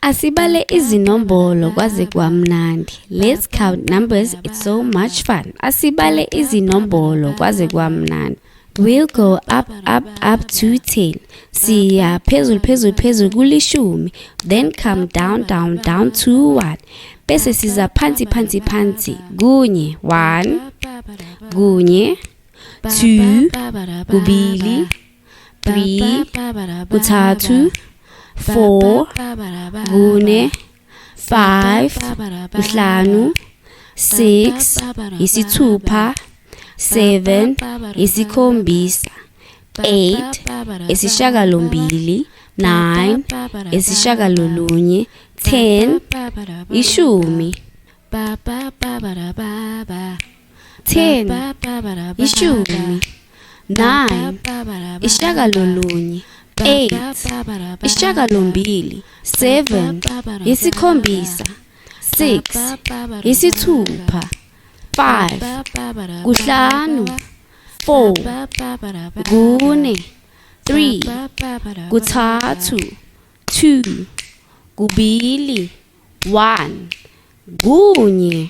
Asibale izinombolo kwaze kwamnandi. Let's count numbers, it's so much fun. Asibale izinombolo kwaze kwamnandi. We'll go up, up, up to 10. Siya phezulu, phezulu, phezulu kulishumi. Then come down, down, down to 1. Bese siza phansi, phansi, phansi. Kunye, 1. Kunye, 2, kubili, 3, kuthathu, 4, kune, 5, kuhlanu, 6, isithupha, 7, isikhombisa, 8, isishagalombili, 9, isishagalolunye, 10, ishumi. 10, ishumi, 9, ishagalolunye, 8, ishagalombili, 7, isikhombisa, 6, isithupha, 5, kuhlanu, 4, kune, 3, kuthathu, 2, kubili, 1, kunye.